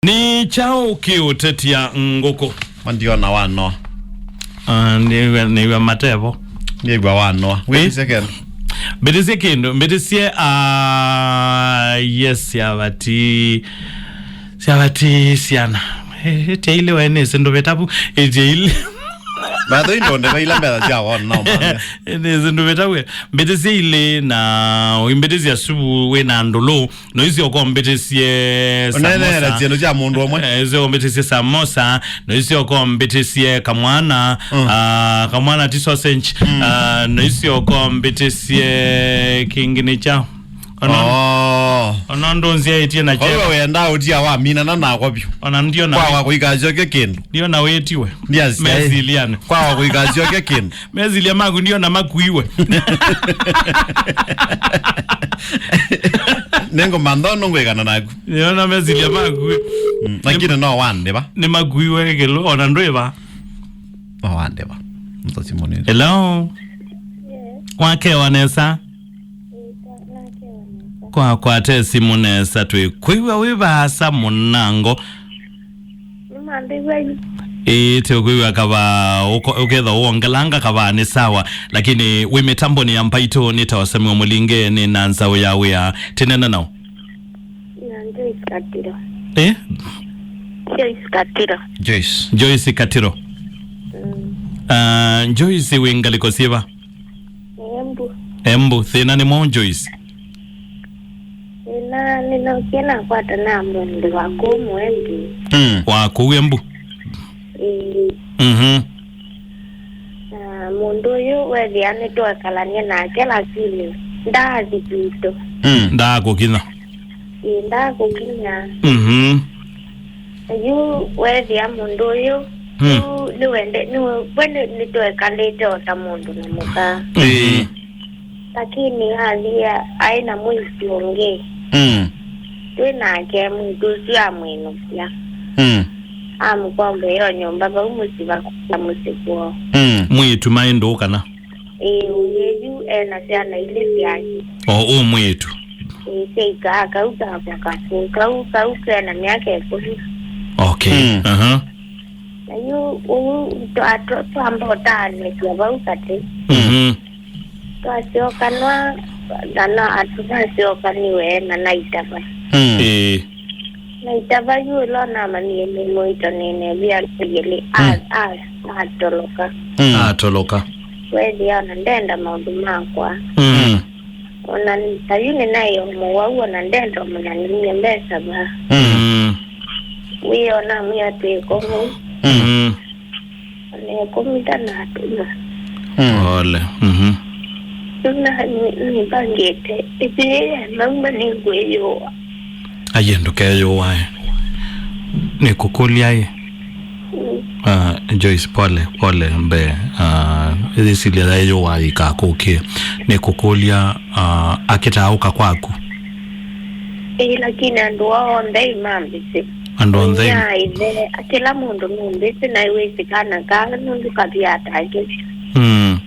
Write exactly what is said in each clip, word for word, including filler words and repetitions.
Nĩ kyaũ kĩũtetya ngũkũ? Ma ndiona wanoa. Ah, nĩw'a, nĩw'a matevo. Nĩw'a wanoa. Wĩ Eh? second. Mbĩtĩsye kĩndũ, mbĩtĩsye, ah, yes, syavati, syavati syana. Eh, ĩtyailĩ we nĩsĩ ndũvĩtavu. Ĩtyailĩ. Batho indonde vaila mbetha sya wona, no, manya. Nĩsĩ ndũvĩtavu. Mbĩtĩsye ilĩ na ũimbĩtĩsya suvu wĩ na ndũlũ. No icio ũkombĩtĩsye Ũneneera samosa. Syĩndũ sya mũndũ ũmwe. Eh, icio ũkombĩtĩsye samosa, no icio ũkombĩtĩsye kamwana, Mm. ah, kamwana ti sausage, Mm. ah, no icio ũkombĩtĩsye kĩngĩ nĩ kyaũ? Ona, Oh. ona ndũnziaĩtie na Kwa hiyo chema. Wenda ũtia waminana nakwa vyũ. Ona ndiona Kwa wĩ-, wa kũikasyoke kĩndũ. Ndiona wĩtiwe. Ndiasi, eh. Mesiliane. Kwa wa kũikasyoke kĩndũ. Mesilia maku ndiona makuiwe. Nĩngũmantha ũndũ ngwĩkana naku. Ndiona mesilia maku. Mm, lakini no wandĩva. Nĩ makuiwe kĩlũ, ona ndwĩva. No wandĩva. Mtosi mũnini. Hello. Yes. Wakewa nesa. Ĩta, nakewa nesa. Kwa kwate simu nesa twĩ. Kwĩw'a wĩ vaasa mũnango. Nĩmambĩw'a yu. Ĩĩ, tũkwĩw'a kavaa, ũko-, ũkethwa wongelanga kavaa nĩ sawa, lakini wĩ mĩtambonĩ ya Mbaitũ nĩ ta ũsemi wa mũlinge nĩ na nzaũ ya wĩa. Tĩnena nao. Na Joyce Katiro. Eh? Joyce Katiro. Joyce. Joyce Katiro. Mm. Ah, Joyce wĩ ngalĩko syĩva? Embu. Embu, thĩna nĩ mwaũ Joyce? Thĩna nĩnokie nakwata na mũndũ wa kũu Embu. Mm. Wa kũu Embu? Ĩĩ. Mhm. Na mũndũ ũyũ wethĩa nĩtwekalanie nake lakini ndaathi kwitũ. Mm. Ndaakũkinya? Ĩĩ, ndaakũkinya. Mhm. Yu weethĩa mũndũ ũyũ, Mm. yu nĩwende, nĩwe, we nĩ, nĩtwekalĩte o ta mũndũ na mũka. Ĩĩ. Lakini athĩa aĩ na mwĩĩtu ũngĩ. Mm. Twĩ nake, mwĩĩtu ũsu amwĩnũkya. Mm. Amũkombea o nyũmba vau mũsyĩ vakuya mũsyĩ kwoo. Mm. Mwĩĩtu maĩ ndũũ kana? Ĩĩ, ũyũ yu e na syana ilĩ syake. O ũ mwĩĩtu? Ĩĩ, syaikaa kau kakwa kasũũ. Kau, kau ke na myaka ĩkũmi. Okay. Mm. Aha. Na yu ũyũ twa-, twa-, twamba ũtaanĩsya vau katĩ. Mhm. Twasyokanwa, na, na atũnasyokaniwe na naitava. Mm. Ĩĩ. Naitava yu ĩla namanyie nĩ mũito nĩnevia kĩyĩlĩ, a-, Mm. a-, atoloka. Mm. Atoloka. Weethĩa ona ndenda maũndũ makwa. Mm. Ona ta yu nĩnaĩ o mũwau, ona ndenda ũmanya nĩumya mbesa va. Mm. Wĩona mwĩa twĩko vau. Mm. Ona ĩkũmi ndanatũma. Mm. Ole. Mhm. Yu na nĩ-, nĩvangĩte ĩvĩĩa nauma nĩngwĩyũa. Aye, ndũkeyũae. Nĩkũkũlya ĩ. Mm. Ah, Joyce, pole, pole mbee. Ah, ĩsilya yaĩ yũa ikakũkie. Nĩkũkũlya, ah, akĩtaa ũka kwaku? Ĩĩ, lakini andũ ao onthe imambĩsĩ. Andũ onthe im- Nya ĩthe, kĩla mũndũ nũmbĩsĩ na wĩsĩ kana kaa nũndũ kaviatake. Mm.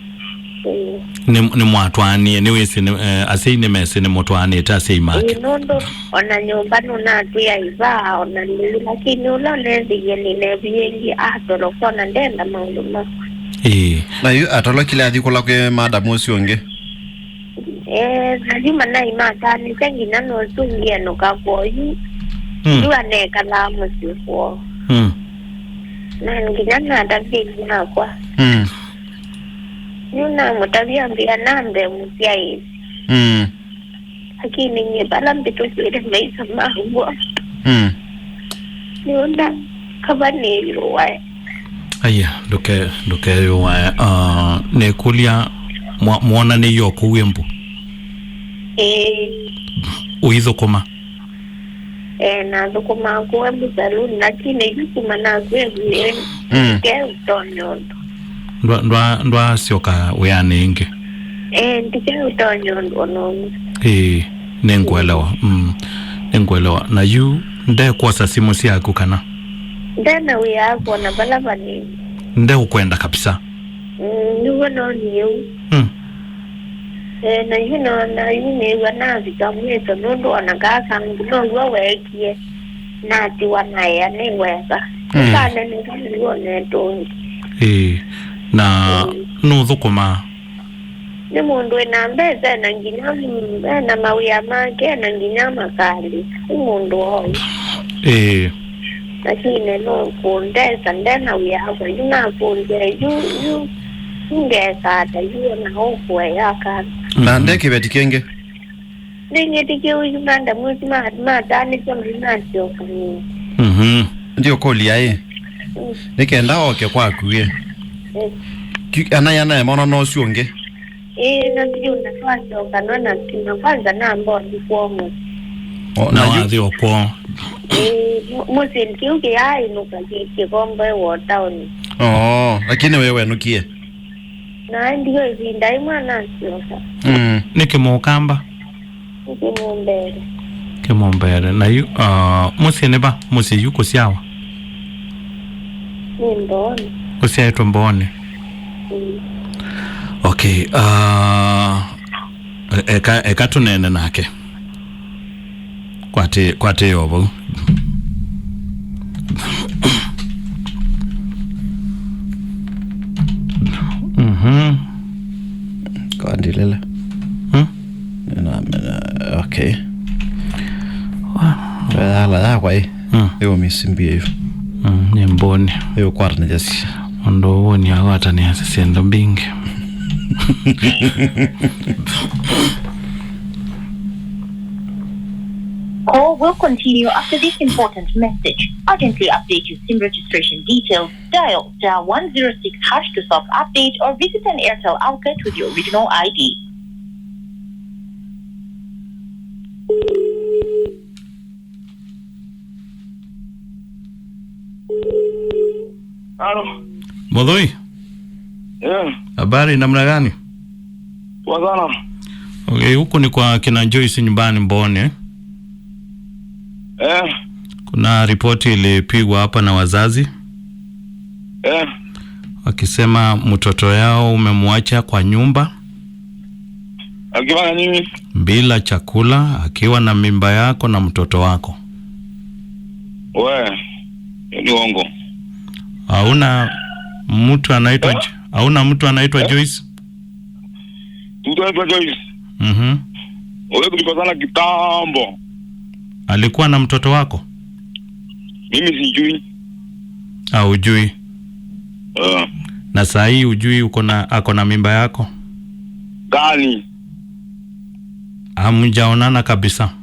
Ĩĩ. Nĩ, nĩmwatwaanie, nĩwĩsĩ, nĩ, eh, asyai nĩmesĩ nĩmũtwaanĩte asyai make. Ĩĩ, nũndũ ona nyũmba nũnatwĩa ivaa ona nĩu, lakini ũla ũnethĩie nĩnevu yĩngĩ atoloka ona ndenda maũndũ makwa. Ĩĩ. Na yu atolokile athi kũla kwĩ madam ũsu ũngĩ? Eh, na yu manai matanĩte nginya nũsũngĩe nũka kwoyu. Mm. Yu anekalaa mũsyĩ kwoo. Mm. Na nginya natavye inyakwa. Mm. Yu namũtavya mbĩa nambe mũsyaĩĩsye. Mm. Lakini nyie vala mbĩtũkĩte maisha ma w'o. Mm. Nĩona kava nĩyũae. Aya, ndũke-, ndũkeyũae. Ah, nĩkũlya mwa-, mwonanĩie o kũu Embu? Ĩĩ. Ũithũkũma? Eh, nathũkũmaa kũu Embu saloon, lakini yu kuma naku Embu, eh, Mm. ke ũtonya ũndũ. Ndwa-, ndwa-, ndwasyoka wĩanĩ ĩngĩ? Eh, ndike ũtonya ũndũ ona ũmwe. Ĩĩ, nĩngũelewa. Mm, nĩngũelewa. Na yu ndekwosa simũ syaku kana? Ndena wĩa akwona vala vanini. Ndeũkwenda kabisa. Mm, nĩw'o nonie ũu. Mm. Eh, na yu nona yu nĩw'a navika mwĩso nũndũ ona kaa kangu now'o weekie. Natiwa naea nĩ weka. Mm. Nĩkaneneva nĩw'o netũngi. Ĩĩ. Na nũthũkũmaa? Nĩ mũndũ wĩ na mbesa, ena nginya, ena mawĩa make, ena nginya makalĩ. Nĩ mũndũ oĩ. Ĩĩ. Lakini nũkũndesa, ndena wĩa wakwa. Yu nakũndĩa, yu, yu, yu ngesa ata, yu ona ũkũea kana. Na nde kĩveti kĩngĩ? Nĩngĩtĩkĩe ũyu manda mwĩsĩ ma-, matanĩtwe mai masyokanĩe. Mhm. Ndiũkũlya ĩ. Mm. Nĩ kenda oke kwaku ĩ. Eh. Ki-, ana yana emona nosu ũngĩ. Ĩĩ, na ndiũna twasyokanwa na stima kwanza namba ũthi kwoo mũsyĩ. O, na na yu- wathi o kwoo. Ĩĩ, mu-, mũsyĩ kĩu kĩyaĩnũka kĩ-, kĩkomboe wa taoni. Oo, lakini we wenũkie. Na ndio ĩvinda ĩmwe anasyoka. Mm. Nĩkĩ mũkamba? Nĩkĩ mũmbere? Kĩmũmbere. Na yu, ah, mũsyĩ nĩ va? Mũsyĩ yu kũsyawa? Nĩ Mbooni. Ũsyaĩtwe Mbooni? Mm. Okay, ah, e-, eka, eka tũneene nake. Kwatĩ, kwatĩ o vau. Mhm. Kwandilile. Hmm? Nĩnamenya, okay. Wa- Ala yakwa ĩ. Hmm. Ĩyo misimbie yu. Hmm, nĩ Mbooni. Ĩyo kwatanĩja si. Ũndũ ũũ nĩ agwatanĩasya syĩndũ mbingĩ. Call will continue after this important message. Urgently update your SIM registration details. Dial star one zero six hash to self-update or visit an Airtel outlet with your original I D. Halo. Mũthũi? Yeah. Habari namna gani? Poa sana. Okay, huku ni kwa kina Joyce nyumbani Mbooni. Eh. Kuna ripoti ilipigwa hapa na wazazi. Eh. Wakisema mtoto yao umemwacha kwa nyumba. Akifanya nini? Bila chakula, akiwa na mimba yako na mtoto wako. We, ni uongo. Hauna mtu anaitwa Eh? Jo-, hauna mtu anaitwa Eh? Joyce? Mtu anaitwa Joyce. Mhm. Wewe tulikosana kitambo. Alikuwa na mtoto wako? Mimi sijui. Ah, hujui. Eh. Na saa hii hujui uko na, ako na mimba yako? Gani? Hamjaonana kabisa?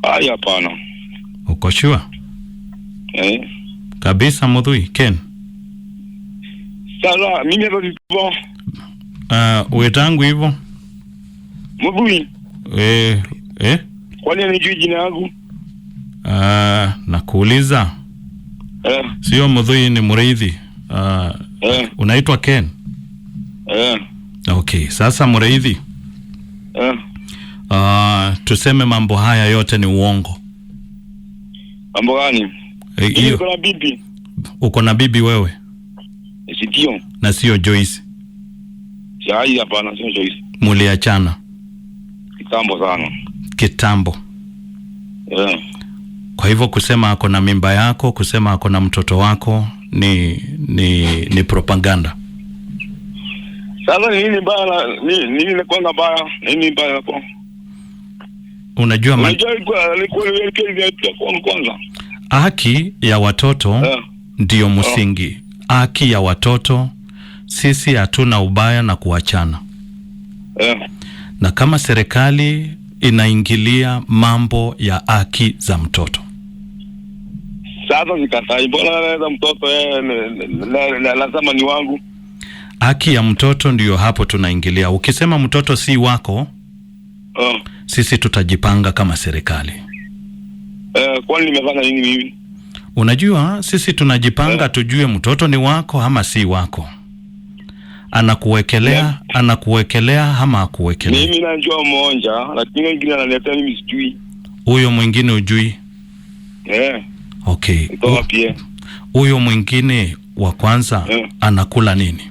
Ai, hapana. Uko sure? Eh. Kabisa, Mũthũi Ken? Sasa, mimi hapa vipo. Ah, wetangu hivyo? Mũthũi. Eh, eh? Kwani anijui jina yangu? Ah, nakuuliza. Eh. Sio Mũthũi, ni Mũrĩithi. Ah, Eh. Unaitwa Ken? Eh. Okay, sasa Mũrĩithi. Eh. Ah, tuseme mambo haya yote ni uongo. Mambo gani? Eh, Mimi hiyo. Niko na bibi. Uko na bibi wewe? Si ndio? Na sio Joyce? Si, ai, hapana, sio Joyce. Muliachana? Kitambo sana. Kitambo. Yeah. Kwa hivyo kusema ako na mimba yako, kusema ako na mtoto wako ni, ni, ni propaganda. Sasa ni nini mbaya na, ni, nini inakuanga mbaya? Nini mbaya hapo? Unajua man- Unajua ilikuwa, ilikuwa ni weekend ya kwanza, kwanza. Haki ya watoto Yeah. ndio msingi. Haki ya watoto, sisi hatuna ubaya na kuachana. Yeah. Na kama serikali inaingilia mambo ya haki za mtoto. Sasa sikatai, mbona anaweza mtoto yeye ni, ni, ni, ni, anasema ni wangu? Haki ya mtoto ndio hapo tunaingilia. Ukisema mtoto si wako, Oh. Sisi tutajipanga kama serikali. Eh, kwani nimefanya nini mimi? Unajua, sisi tunajipanga Eh. tujue mtoto ni wako ama si wako. Anakuwekelea, Ne- anakuwekelea ama akuwekelea. Mimi najua mmoja, lakini wengine ananiletea mimi sijui. Huyo mwingine hujui? Eh. Okay. Uko wapi, eh? Huyo mwingine wa kwanza Eh. anakula nini?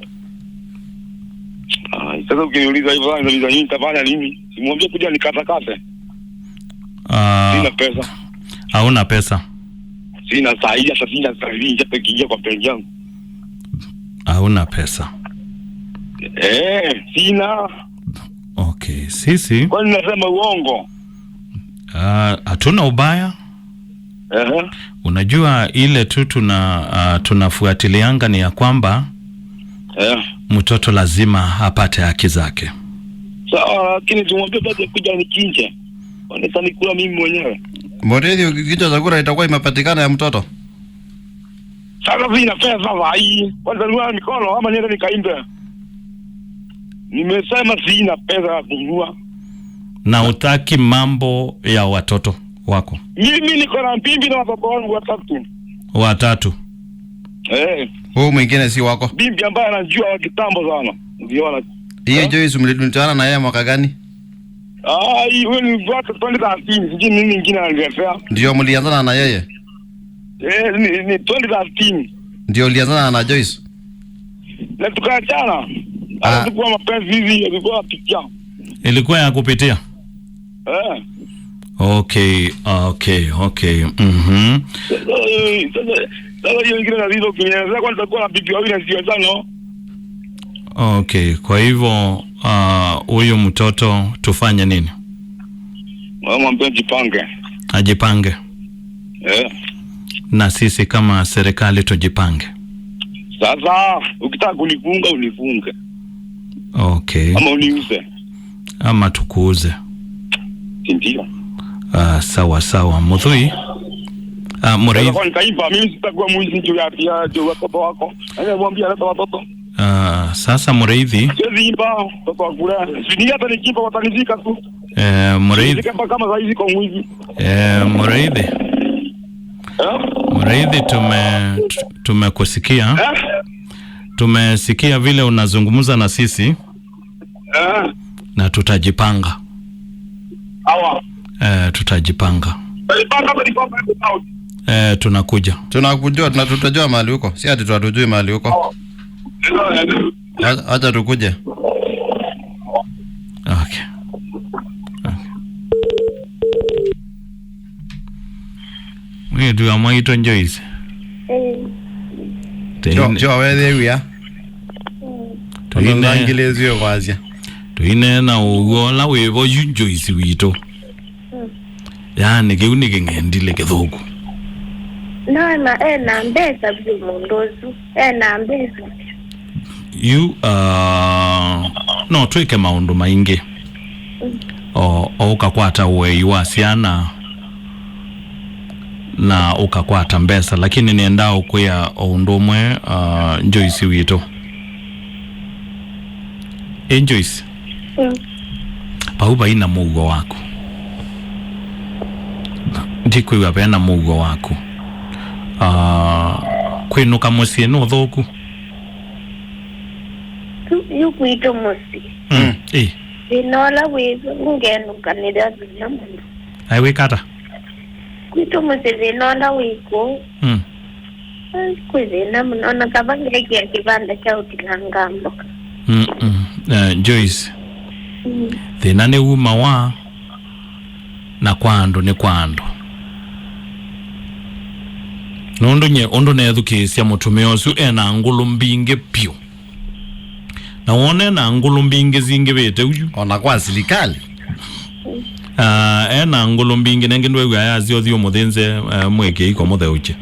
Ah, sasa ukiniuliza hivyo, sasa nitauliza nini, nitafanya nini? Simwambie kuja nikatakate. Ah, Sina pesa. Hauna pesa? Sina saa hii, hata sina saa hii, hata kiingia kwa benki yangu. Hauna pesa? Eh, sina. Okay, sisi. Kwani nasema uongo? Ah, hatuna ubaya. Ehe. Unajua ile tu tuna, ah, tunafuatilianga ni ya kwamba Eh. mtoto lazima apate haki zake. Sawa, lakini tumwambie basi kuja nichinje. Wanaweza nikula mimi mwenyewe. Muriithi, kichwa cha kura itakuwa imepatikana ya mtoto? Sasa sina pesa saa hii. Kwanza nua mikono ama niende nikaimbe. Nimesema sina pesa ya kununua. Na utaki mambo ya watoto wako? Mimi niko na bibi na watoto wangu watatu. Watatu? Eh. Huyu mwingine si wako? Bibi ambaye anajua wa kitambo sana. Ndio ana- Hiyo Eh? Joyce mlitana na yeye mwaka gani? Ah, hii, huyu ni mwaka twenty thirteen. Sijui nini ingine ananiletea. Ndio mlianzana na yeye? Eh, ni, ni twenty thirteen. Ndio ulianzana na Joyce? Na tukaachana. Ah. Hata sikuwa mapenzi hivi, ilikuwa picha. Ilikuwa ya kupitia? Eh. Okay, okay, okay. Mhm. Sasa, sasa, sasa hiyo ingine na hizo kinyeza, kwani nitakuwa na bibi wawili na sio tano? Okay, kwa hivyo, ah, huyu mtoto tufanye nini? Wewe mwambie ajipange. Ajipange. Eh. Na sisi kama serikali tujipange. Sasa, ukitaka kunifunga, unifunge. Okay. Ama uniuze. Ama tukuuze. Si ndio? Ah, sawa, sawa. Muthui. Ah, Murei- Sasa kwa nikaimba, mimi sitakuwa mwizi juu ya, ya, juu ya watoto wako. Nani alimwambia aleta watoto? Ah, sasa Muraithi. Siwezi imba, watoto wa kura. Si ni hata nikiimba watanizika tu. Eh, Muraithi. Nizike hapa kama saa hizi kwa mwizi. Eh, Muraithi. Eh? Muraithi, tume-, tu-, tumekusikia. Eh? Tumesikia vile unazungumza na sisi. Eh? Na tutajipanga. Sawa. Eh, tutajipanga. Tutajipanga, tutajipanga, tutajipanga. Eh, tunakuja. Tunakujua, na tutajua mahali uko. Si ati hatujui mahali uko. Sawa. Acha, acha tukuje. Okay. Okay. Mwĩĩtu wa mwaitũ Joyce. Eh. Tũine- Kyo, kyo wethĩw'a. Mm. Tũine- Ũnangĩlĩsyo kwasya. Tũineena ũw'o ũla wĩ vo yu Joyce witũ. Mm. Yaani, kĩu nĩ kĩng'endilĩ kĩthũku. No, ena, ena mbesa vyũ mũndũ ũsu. Ena mbesa. Yu, uh, no twĩke maũndũ maingĩ. Mm. O, o ũkakwata ũei wa syana na ũkakwata mbesa, lakini nĩendaa ũkwĩa o ũndũ ũmwe, uh, Joyce witũ. Ĩ Joyce? Mm. Vau vai na mũuo waku. Ndikwĩw'a ve na mũuo waku. Ah, kwĩnũka mũsyĩ nĩ ũthũku? Tu, yu kwitũ mũsyĩ. Mm. Mm. Ĩ. Thĩna ũla wĩ, ngenũkanĩra thĩna mũno. Ai, wĩka ata? Kwitũ mũsyĩ thĩna ũla wĩ kũu. Mm. Ai, kwĩ thĩna mũno, na kava ngeekĩa kĩvanda kya ũtilanga mboka. Mm, mm. Eh, Joyce, mm, thĩna nĩ wumawa, na kwa andũ nĩ kwa andũ. Nũndũ nye ũndũ neethukĩĩsya mũtumĩa ũsu e na ngũlũ mbingĩ vyũ. Na wone na ngũlũ mbingĩ singĩvĩte ũyu. Ona kwa silikalĩ. Ah, e na ngũlũ mbingĩ, nengĩ ndwew'a yasya ũthi ũmũthĩnze, eh, mwĩkĩe iko mũtheũkye.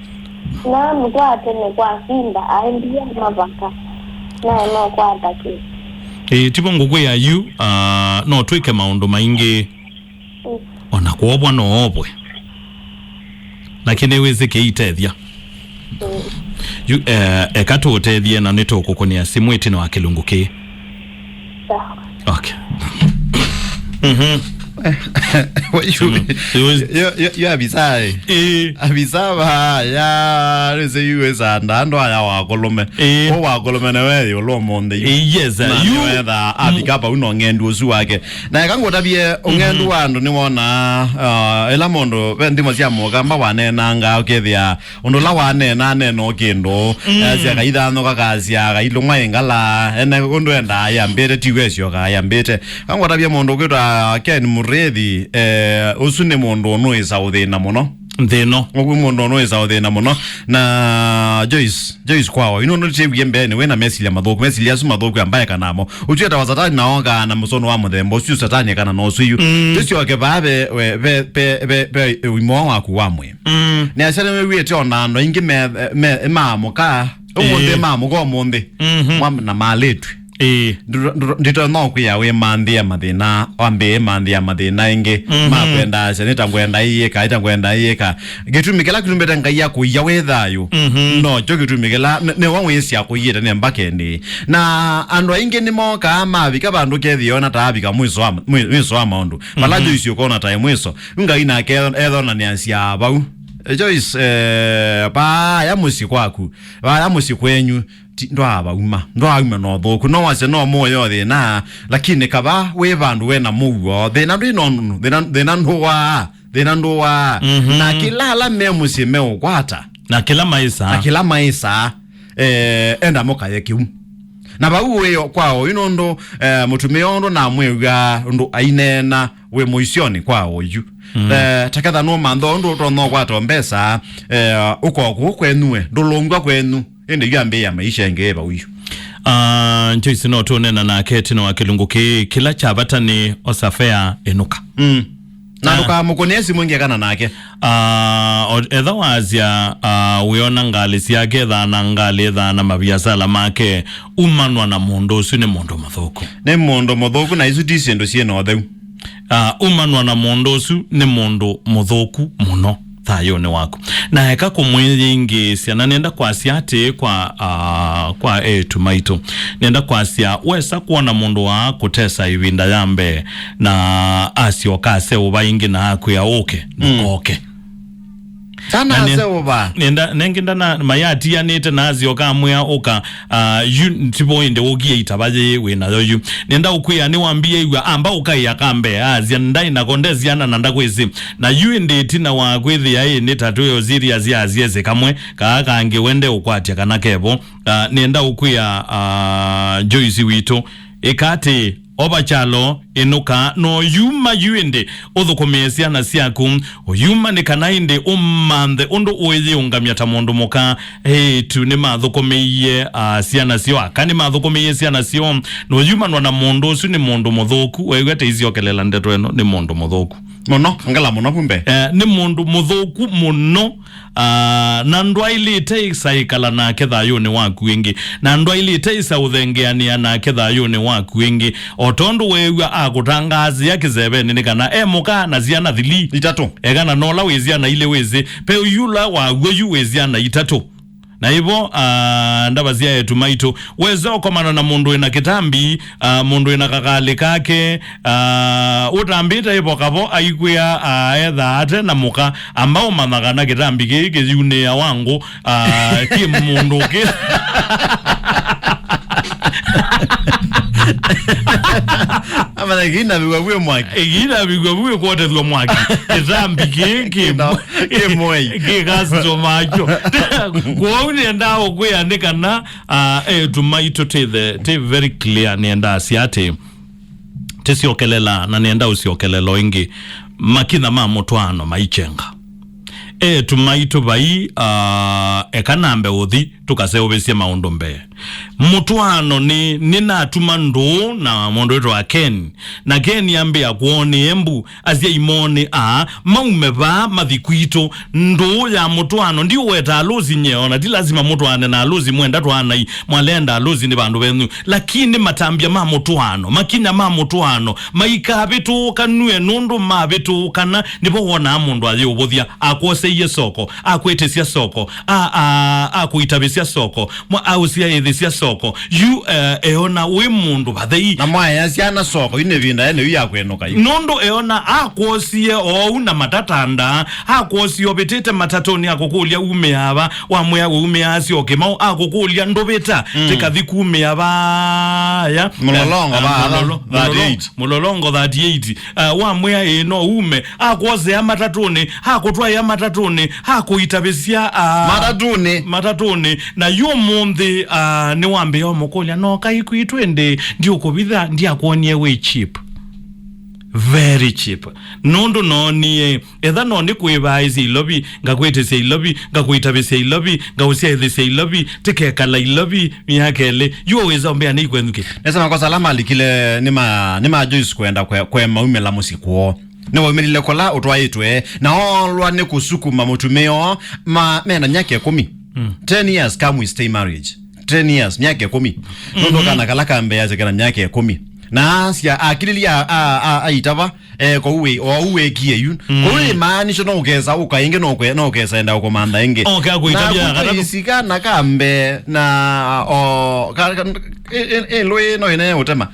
Na mũtwaa tene kwa Simba, aendie mavaka. Naye no kwata kĩ. Ĩĩ, tivo ngũkwĩa yu, ah, no twĩke maũndũ maingĩ. Mm. Ona kwovwa no ovwe. Lakini wĩsĩ kĩitethya. Mm. Yu, eh, eka tũũtethye na nĩtũkũkũnĩa simũ ĩtina wa kĩlungu kĩĩ. Sawa. Okay. Mhm. Wa yu, Simũ. Yo, yo, yo, yo, abisa, eh. Eh. Abisa ba, ya, rĩsĩ yu wĩsanda, andũ aya wakũlũme. Eh. O wakũlũme nĩ we yũlũ ũmũnthĩ yu. Eh, yes, na yu nĩwetha abika vau no ng'endu ũsu wake. Na eka ngũtavye, ũng'endu wa andũ nĩwona, ah, ĩla mũndũ ve nthimo sya mũkamba waneenanga, ũkethĩa ũndũ ũla waneena, aneena o kĩndũ, mm, eh, sya kaithanũka, kasya kailũmwa ĩngala, ene ũndũ endaa yambĩte, ti wesyoka yambĩte. Eka ngũtavye mũndũ ũkwĩtwa Ken Mũrĩthi, eh, ũsu nĩ mũndũ ũnũĩsa ũthĩna mũno. nthĩ ĩno. Ũu mũndũ nũĩsa ũthĩna mũno. Na Joyce, Joyce kwao, ino nũtĩwie mbeenĩ wĩna mesilya mathũku, mesilya asu mathũku ambaye kanamo. Ũtwĩe ta wa Satani na okaa na mũsono wa mũthemba ũsu, Satani ekana na ũsu yu. Mm. Tũsyoke vaa ve, ve, ve, ve, ve, ve ũima waku wa mwĩĩ. Mm. Nĩasya nĩwĩw'ĩte ona andũ aingĩ me, me, maamũka, ũmũnthĩ, ĩĩ, maamũka ũmũnthĩ. Mhm. Mwa-, na malĩtw'e. Ĩĩ. Ndito, ndito, ndito no kwĩa wĩmanthĩa mathĩna, wambĩĩe manthĩa mathĩna ĩngĩ, mhm, makwenda asya, nĩta ngwenda ĩyĩka, ĩta ngwenda ĩyĩka. Kĩtumi kĩla kĩtumĩte Ngai akũia wĩ thayũ, mhm, nokyo kĩtumi kĩla nĩ-, nĩwe wĩsĩ akũiĩte nĩ mbaka ĩndĩĩ. Na andũ aingĩ nĩmokaa mavika vandũ kethĩona ta avika mwiso wa, mwi-, mwiso wa maũndũ. Vala, mhm, Joyce ũkona ta e mwiso. Yu Ngai nake ethonanĩasya vau. E, Joyce, eh, vaya mũsyĩ kwaku, vaya mũsyĩ kwenyu, ti, ndwaavauma, ndwaauma na ũthũku. No wasya no mũyo thĩna, lakini kava wĩ vandũ wena mũuo, thĩna ndwĩ nonunu, thĩna, thĩna ndũwaa, thĩna ndũwaa. Mhm. Na kĩla ala me mũsyĩ meũkwata. Na kĩla maĩsaa. Na kĩla maĩsaa, eh, enda mũkaye kĩu. Na vau wĩ kwao, yu nũndũ, eh, mũtumĩa ũndũ namwĩw'a ũndũ aineena wĩ mũisyonĩ kwa ũyu. Mm. Eh, taketha nũmantha ũndũ ũtonya ũkwata mbesa, eh, ũkokũ kwenue, ndũlũngwa kwenyu. Ĩndĩ yu ambĩĩa maisha ĩngĩ ĩ vau yu. Ah, Joyce no tũneena nake ĩtina wa kĩlungu kĩĩ, kĩla kya vata nĩ osa fea ĩnũka. Mm. Na, ah, ndũkamũkũnĩe simũ ĩngĩ kana nake. Ah, o-, etha wasya, ah, wĩona ngalĩ syake ĩthaa na ngalĩ ĩthaa na maviasala make, umanwa na mũndũ ũsu nĩ mũndũ mũthũku. Nĩ mũndũ mũthũku na isu ti syĩndũ syĩ na ũtheu. Ah, umanwa na mũndũ ũsu nĩ mũndũ mũthũku mũno thayũnĩ waku. Na eka kũmwĩyĩngĩĩsya, na nenda kwasya atĩĩ kwa, ah, kwa eĩtu maitũ. Nenda kwasya, wesa kwona mũndũ wa kũtesa ĩvinda ya mbee, na asyoka aseũva ĩngĩ na akwĩa ũke, mm, ndũkoke. Sana. Na ne-, aseũva. Nenda, nengĩ ndana, mayatianĩte na asyoka amwĩa ũka, ah, yu tivo ĩndĩ ũkie itava yĩĩ wĩ nayo yu. Nenda ũkwĩa nĩwambĩĩw'a amba ũkaĩa kambe, asya ndaĩ nako nde syana na ndakwĩsĩ. Na yu ĩndĩ ĩtina wa kwĩthĩa ĩ nĩ ta twĩ o serious ya asyesĩ kamwe, kaa kangĩ wende ũkwatya kana kevo. Ah, nenda ũkwĩa, ah, Joyce witũ, ĩka atĩ, ova kyalo, ĩnũka, no yuma yu ĩndĩ ũthũkũmĩe syana syaku. Ũyuma nĩ kana ĩndĩ ũmanthe ũndũ ũĩyĩũngamya ta mũndũ mũka. Eĩtu nĩmathũkũmĩie, ah, syana syoo, aka nĩmathũkũmĩie syana syoo. No yumanwa na mũndũ ũsu nĩ mũndũ mũthũku. Waigua ta isyokelela ndeto ĩno, nĩ mũndũ mũthũku. Mũno, ngala mũno kumbe. Eh, nĩ mũndũ mũthũku mũno. Ah, na ndwaĩlĩte ĩsa ĩkala nake thayũnĩ waku ĩngĩ, na ndwaĩlĩte ĩsa ũthengeanĩa nake thayũnĩ waku ĩngĩ, o tondũ weew'a akũtangaasĩa kĩsevenĩ nĩ kana e mũka na syana thili. Itatũ. Ekana nola wĩ syana ilĩ wĩsĩ, pe yula waw'o yu wĩ syana itatũ. Na ivo, ah, ndava sya eĩtu maitũ, wesa ũkomana na mũndũ wĩna kĩtambi, ah, mũndũ wĩna kakalĩ kake, ah, ũtambĩte ĩvo kavo aikwĩa, ah, etha ate na mũka, amba ũmanya kana kĩtambi kĩĩ kĩyunĩawa ngũ, ah, kĩ mũndũ kĩ. Amanya kĩinavĩw'a vwĩ mwaki. Kĩinavĩw'a vwĩ kwotethw'a mwaki. Kĩtambi kĩĩ kĩ, no, kĩ mwei. Kĩ kasito makyo. Kwoou nĩendaa ũkwĩa nĩ kana, ah, eĩtu maitũ tĩ the, tĩ very clear, nĩendaa sya atĩ tĩsyokelela na nĩenda ũsyokelelo ĩngĩ. Makinya ma mũtwaano maikyenga. Eĩtu maitũ vai, ah, eka nambe ũthi tũkaseũvĩsye maũndũ mbee. Mũtwaano nĩ, nĩnatuma ndũũ na mũndũ wĩtwa Ken. Na Ken ambĩa kwoo nĩ embu, asyai moo nĩ aa, maume vaa mathi kwitũ. Ndũũ ya mũtwaano ndiũweta alũsi nyie, ona ti lasima mũtwaane na alũsi mwenda twaanai, mwalenda alũsi nĩ vandũ venyu. Lakini matambya ma mũtwaano, makinya ma mũtwaano, maikavĩtũũkanw'e nũndũ mavĩtũũkana, nĩvo wonaa mũndũ ayĩũvũthya, akwoseie soko, akwĩtĩsya soko, a, a, akũitavĩsya soko, mwa ausya ĩthĩsya soko, yu, eh, eona wĩ mũndũ vathei. Na mwaea syana soko, yu nĩ ĩvinda yene yu ya kwĩnũka yu. Nũndũ eona akwosie oou na matatanda, akwosie ũvĩtĩte matatũnĩ akũkũlya umĩa va, wamwĩa we umĩa asyoke mau, akũkũlya ndũvĩta, mm, tĩkathi kumĩa vaya. Mũlolongo, eh, va, mũlolo-, thirty-eight. Mũlolongo thirty-eight. Ah, wamwĩa ĩĩ no ume, akwosea matatũnĩ, akũtwaĩa matatũnĩ, akũitavĩsya, ah, matatũnĩ. Matatũnĩ. Na yu ũmũnthĩ, ah, nĩwambĩĩa ũmũkũlya, no kai kwitũ ĩndĩ ndiũkũvitha, ndiakwonie wĩ cheap. Very cheap. Nũndũ noonie, etha no nĩkwĩvaĩsya ilovi, ngakwĩtĩsya ilovi, ngakũitavĩsya ilovi, ngaũsyaĩthĩsya ilovi, tĩkekala ilovi myaka ĩlĩ, yu wĩsa ũmbĩa nĩ ikwenyu kĩ? Nesa makosa ala malikile nĩ ma, nĩ ma Joyce kwenda kwe, kwe maumĩla mũsyĩ kwoo. Nĩwaumĩlile kũla ũtwaĩtwe, na oolwa nĩ kũsukuma mũtumĩa oo, ma, mena myaka ĩkũmi. Mm. Ten years, come we stay marriage. Ten years, myaka ĩkũmi. Nũndũ kana kala ka mbee asya kena myaka ĩkũmi. Na asya, akilili a, a, a, aitava, eh, kwa uwe, o uwe kie yu. Mm. Kwa uwe maanisho no ũkesa, ũka ĩngĩ no ũkwe, no ũkesa enda ũkũmantha ĩngĩ. Okay, akũitavya na ya katatu. Isika na ka mbee, na, o, ka, ka, ĩ, ĩ, ĩ, lũĩ no ĩne ũtema.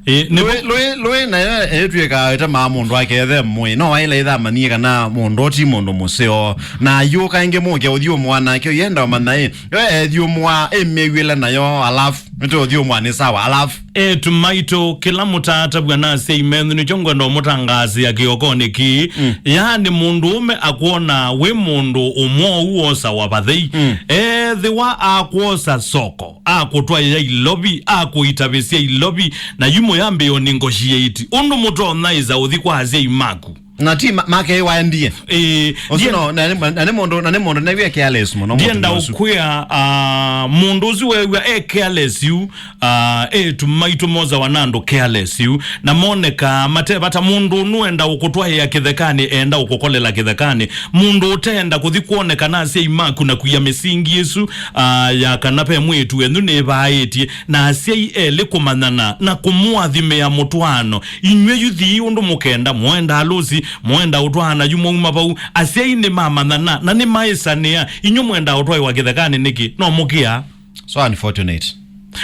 Ĩ, nĩ lũĩ, lũĩ, lũĩ nayo ĩtw'ĩkaa ĩtemaa mũndũ akethe mwĩ. No waĩla ĩthamanie kana mũndũ ti mũndũ mũseo. Na ayũka ĩngĩ mũke ũthyũmũa nake ũyenda ũmanya ĩ. Yo ethyũmũa ĩmĩw'ĩle nayo alafu. Nĩtũũthyũmũa nĩ sawa alafu. Etu maitũ, kĩla mũtaatavw'a na asyai menyu nĩkyo ngwenda ũmũtangaasĩa kĩokonĩ kĩĩ. Mm. Yaani mũndũũme akwona wĩ mũndũ ũmwou wosawa vathei. Mm. Ethĩwa akwosa soko, akũtwaĩa ilovi, akũitavĩsya ilovi, na yu mũyambĩĩo negotiate ũndũ mũtonya ĩsa ũthi kwa asyai maku. Na ti ma-, make waendie. Ĩĩ, ũsu ndie- no, na nĩ, na nĩ mũndũ, na nĩ mũndũ new'e careless mũno, ndienda mũtumĩa ũsu. Ũkwĩa, ah, mũndũ ũsu wew'a e careless yu, ah, etu maitũ mosawa na andũ careless yu, na monekaa mate vata. Mũndũ nũenda ũkũtwaĩa kĩthekanĩ, enda ũkũkolela kĩthekanĩ. Mũndũ ũteenda kũthi kwoneka na asyai maku na kwia mĩsingi ĩsu, ah, ya kana ve mwĩĩtu wenyu nĩvaĩtye, na asyai elĩ kũmanyana na kũmũathimĩa mũtwaano. Inyw'ĩ yu thii ũndũ mũkenda, mwendaa lũsi, mwendaa ũtwaana yu mwauma vau. Asyai nĩmamanyana na nĩmaĩsanĩa. Inyw'ĩ mwendaa ũtwaĩwa kĩthekanĩ nĩkĩ? No mũkĩa. So unfortunate.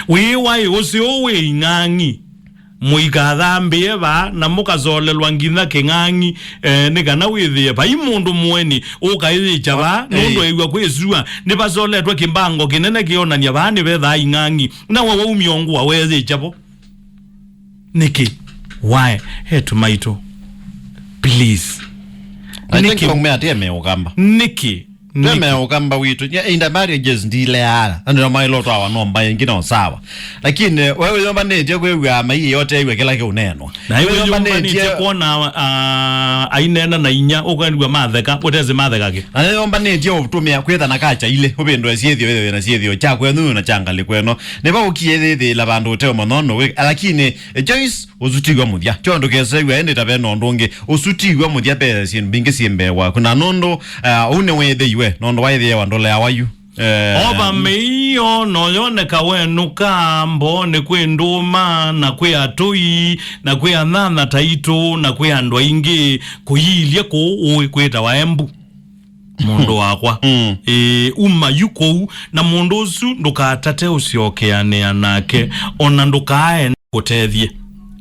Wĩĩ waĩ ũsĩ ũũ wĩ ing'ang'i. Mũikathambĩe vaa na mũkasolelwa nginya kĩng'ang'i, eh, nĩ kana wĩthĩe vai mũndũ mũeni ũkaĩyĩkya vaa, eh, nũndũ ew'a kwĩ sua nĩvasoletwe kĩmbango kĩnene kĩonany'a vaa nĩvethaa ing'ang'i. Na we waumya ũngũa weeyĩkya vo. Nĩkĩ? Why? Etu maitũ. Please. I think nĩkĩ? Maume atie me Ũkamba. Nĩkĩ? Nĩkĩ? Teme Ũkamba witũ. Nye, in the marriages ndileaa. Andũ nĩmaĩlotwawa no mbaĩ ingĩ no sawa. Lakini, eh, wewe yombanĩtie kwĩw'a mai yote iwe kĩla kĩũneenwa. Na iwe yombanĩtie kwona, ah, ainena na inya, ũkanigua matheka, ũtesĩ matheka kĩ? Na nĩyombanĩtie ũtũmĩa kwĩtha na kacha ilĩ, ũvĩndũe syĩthio, wĩthĩwe na syĩthio kya kwenyu na kya ngalĩ kweno. Nĩva ũkie thĩthĩla vandũ ũteo mũno nũwĩ, lakini, eh, Joyce, ũsu tiw'a mũthya. Tyo ndũkesew'a ĩndĩ ta ve na ũndũ ũngĩ. Ũsu tiw'a mũthya, ve syĩndũ mbingĩ syĩ mbee waku. Na nũndũ, ah, ũu nĩwĩthĩiwe, nũndũ waĩthĩawa ndũleawa yu. Eh, ova mĩio no yoneka wenũka mboonĩ kwĩ ndũma, na kwĩ atũi, na kwĩ anyanya taitũ, na kwĩ andũ aingĩ, kũyilye kũu ũĩ kwĩtawa Embu. Mũndũ wakwa. Mm. Ĩĩ, uma yu kũu, na mũndũ ũsu ndũkatate ũsyokeanĩa nake, ona ndũkaae kũtethye.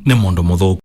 Nĩ mũndũ mũthũku.